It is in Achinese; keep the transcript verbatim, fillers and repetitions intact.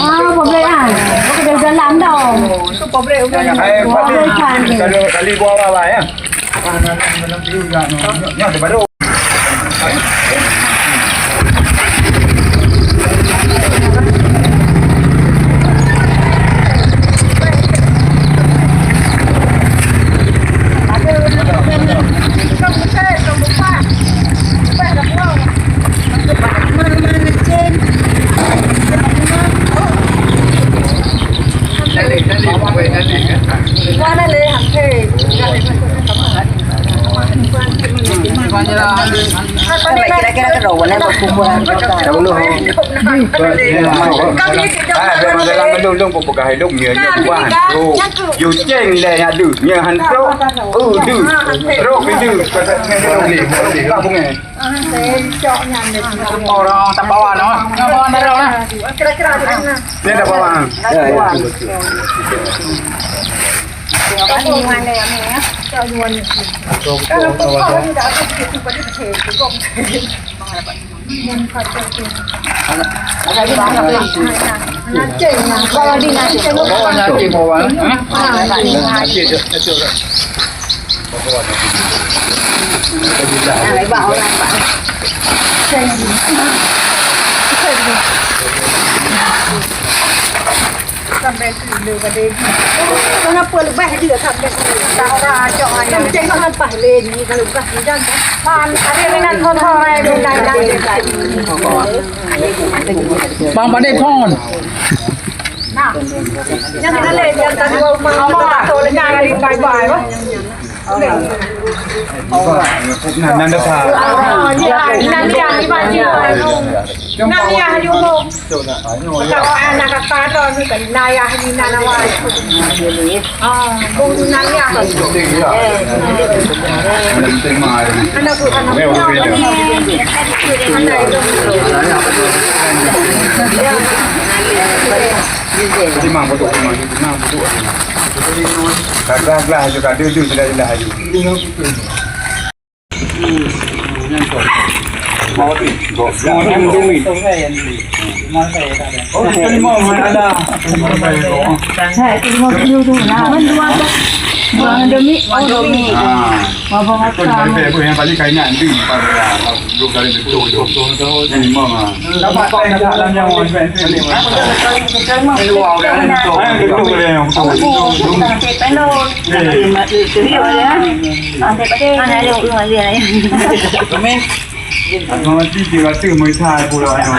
Ah, pabrik kan? Bukan jalan tau. Pabrik kan? Kali, kali buah awal ya. Nyoh baru. Kira-kira kedua, boleh berkumpul. Dulu. Ah, dia masalah ngelung-ngelung pun peugah hidup, nyoe, nyoe bukan. Trok. Yuceng lé nyan deuh, nyoe han trok. Oh, deuh. Trok deuh. Orang tak bawa nama. Nama anda dah lah. Dia tak bawa. Ya, ya. Sampai sini dulu pada ini. Kenapa lepas dia sampai sini? Dah orang acok ayam. Tengok lepas lagi kalau lepas hujan kan. Pan, ada minat kotor ai bukan dah. Bang, pandai phone. Nah. Yang kena le, yang tadi rumah. Apa? Tahu dengar dari bye-bye, bah. Nah, nan datang. Ah, ya, nan dia, iman dia. Nan dia, ayo. Kalau anak kata tu, ni kan naya ni, nana wai. Ah, bu naya. Anak bu, anak bu. Terima, betul, terima, terima, betul. Gagah-gagah aju, ka deuh-deuh, jelas-jelas aju. Mati tiga ratus meter pulau ayo.